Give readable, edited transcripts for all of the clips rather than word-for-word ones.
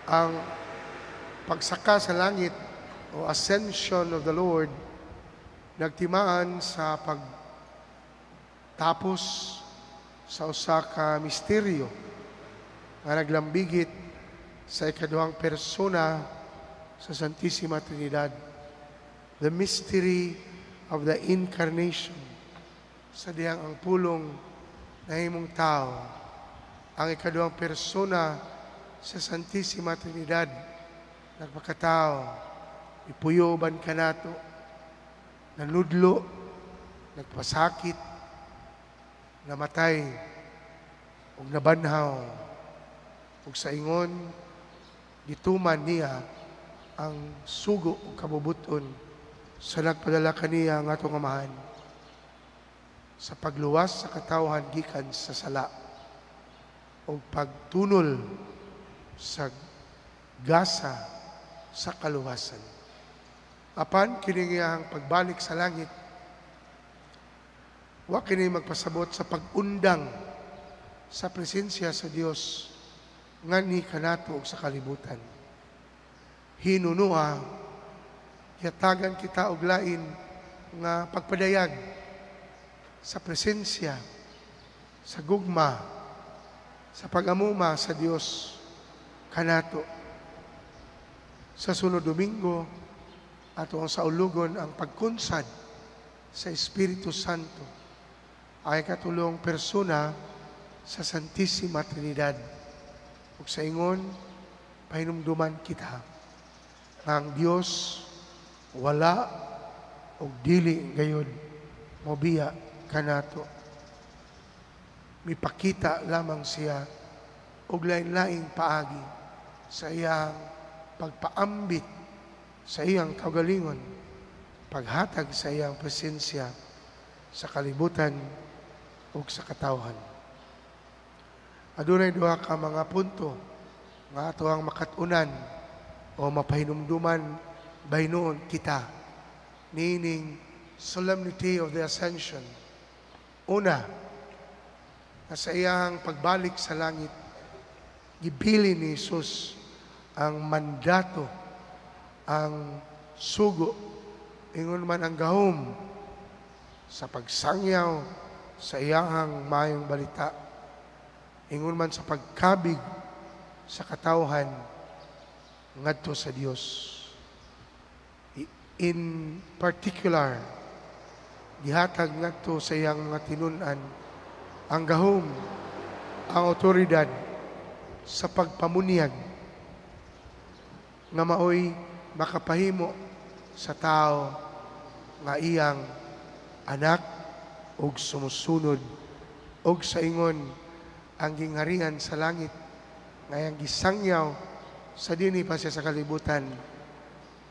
Ang pagsaka sa langit o ascension of the Lord nagtimaan sa pagtapos sa usa ka misteryo nga naglambigit sa ikaduhang persona sa Santissima Trinidad, the mystery of the Incarnation, sa dihang ang Pulong nahimong tao, ang ikaduhang persona sa Santissima Trinidad nagpakatao, mipuyo uban kanato, nanudlo, nagpasakit, namatay ug nabanhaw, ug sa ingon gituman niya ang sugo ug kabubut-on sa nagpadala kaniya nga atong Amahan sa pagluwas sa katawhan gikan sa sala ug pagtunol sa gasa sa kaluwasan. Apan kining iyang pagbalik sa langit, wa kini magpasabot sa pag-undang sa presensya sa Dios nganhi kanato ug sa kalibutan. Hinunua, yatagan kita og lain nga pagpadayag sa presensya, sa gugma, sa pag-amuma sa Dios kanato. Sa sunod Domingo, ato ang saulugon ang pagkunsad sa Espiritu Santo, ay katulong persona sa Santissima Trinidad. Ug sa ingon, pahinumduman kita nga ang Dios wala og dili gayud mobiya kanato. Mipakita lamang siya og lain-laing paagi sa iyang pagpaambit sa iyang kaugalingon, paghatag sa iyang presensya sa kalibutan ug sa katawhan. Adunay duha ka mga punto nga ato ang makat-unan o mapahinumduman bahinuon kita niining Solemnity of the Ascension. Una, nga sa iyang pagbalik sa langit, gibilin ni Jesus ang mandato, ang sugo, ingon man ang gahom sa pagsangyaw sa iyang Maayong Balita, ingon man sa pagkabig sa katawhan ngadto sa Dios. In particular, gihatag ngadto sa iyang mga tinun-an ang gahom, ang otoridad sa pagpamunyag nga maoy makapahimo sa tao nga iyang anak og sumusunod, og sa ingon ang gingharian sa langit nga iyang gisangyaw sa dinhi pa siya sa kalibutan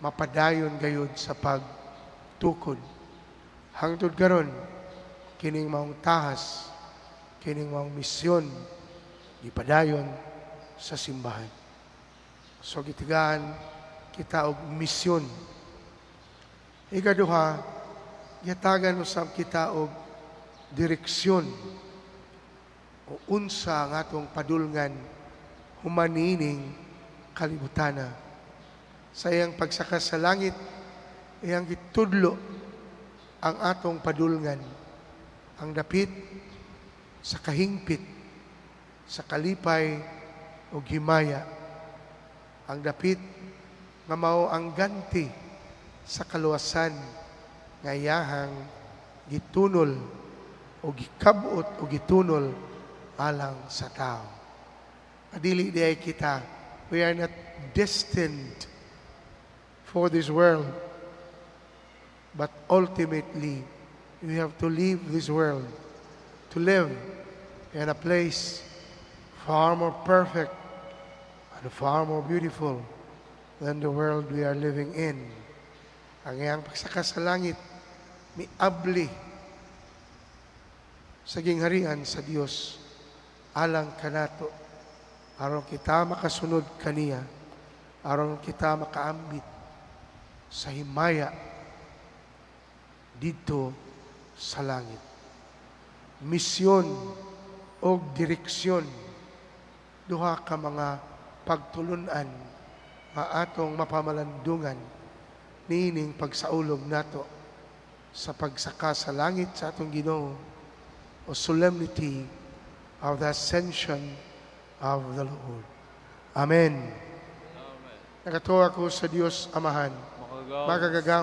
mapadayon gayud sa pagtukod. Hangtod karon, kining maong tahas, kining maong misyon gipadayon sa simbahan. So gitigaan kita og misyon. Ikaduha, gihatagan usab kita og direksyon o unsa ang atong padulngan human niining kalibutana. Sa iyang pagsaka sa langit, iyang gitudlo ang atong padulngan, ang dapit sa kahingpit, sa kalipay o himaya, ang dapit nga mao ang ganti sa kaluwasan nga iyahang gitunol o gikabot o gitunol alang sa tao. Adili diay kita, we are not destined for this world, but ultimately, we have to leave this world to live in a place far more perfect and far more beautiful than the world we are living in. Ang iyang pagsaka sa langit, miabli sa gingharian sa Dios alang kanato, aron kita makasunod kaniya, aron kita makaambit sa himaya didto sa langit. Misyon o direksyon, duha ka mga pagtulunan nga atong mapamalandungan niining pagsaulog nato sa pagsaka sa langit sa atong Ginoo o Solemnity of the Ascension of the Lord. Amen. Amen. Nagatuo ako sa Dios Amahan, Makagagahom. Makagagahom.